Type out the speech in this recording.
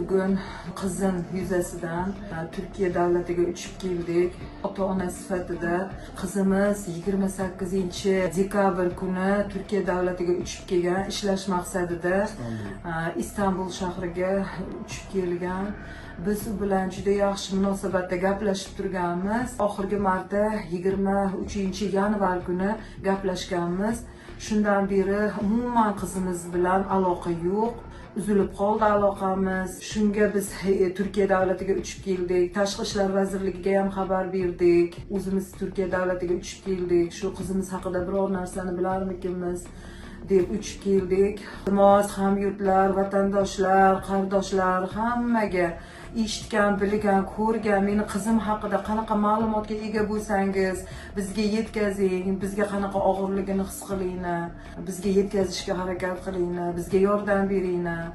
Bugun qizim yuzasidan Turkiya davlatiga uchib keldik. Ota ona sifatida qizimiz 28 dekabr kuni Turkiya davlatiga uchib kelgan, ishlash maqsadida Istanbul shahriga uchib kelgan. Biz u bilan juda yaxshi munosabatda gaplashib turganmiz. Oxirgi marta 23 yanvar kuni gaplashganmiz. Shundan beri umuman qizimiz bilan aloqa yo'q. Uzilib qoldi aloqamiz. Shunga biz Turkiya davlatiga uchib keldik. Tashqi ishlar vazirligiga ham xabar berdik. O'zimiz Turkiya davlatiga uchib keldik. Shu qizimiz haqida biror narsani bilarmikinmiz deb uchib keldik. Iltimos, hamyurtlar, vatandoshlar, qardoshlar, hammaga eshitgan, bilgan, ko'rgan, meni qizim haqida qanaqa ma'lumotga ega bo'lsangiz, bizga yetkazing, bizga qanaqa og'irligini his qilinglar, bizga yetkazishga harakat qilinglar, bizga yordam beringlar.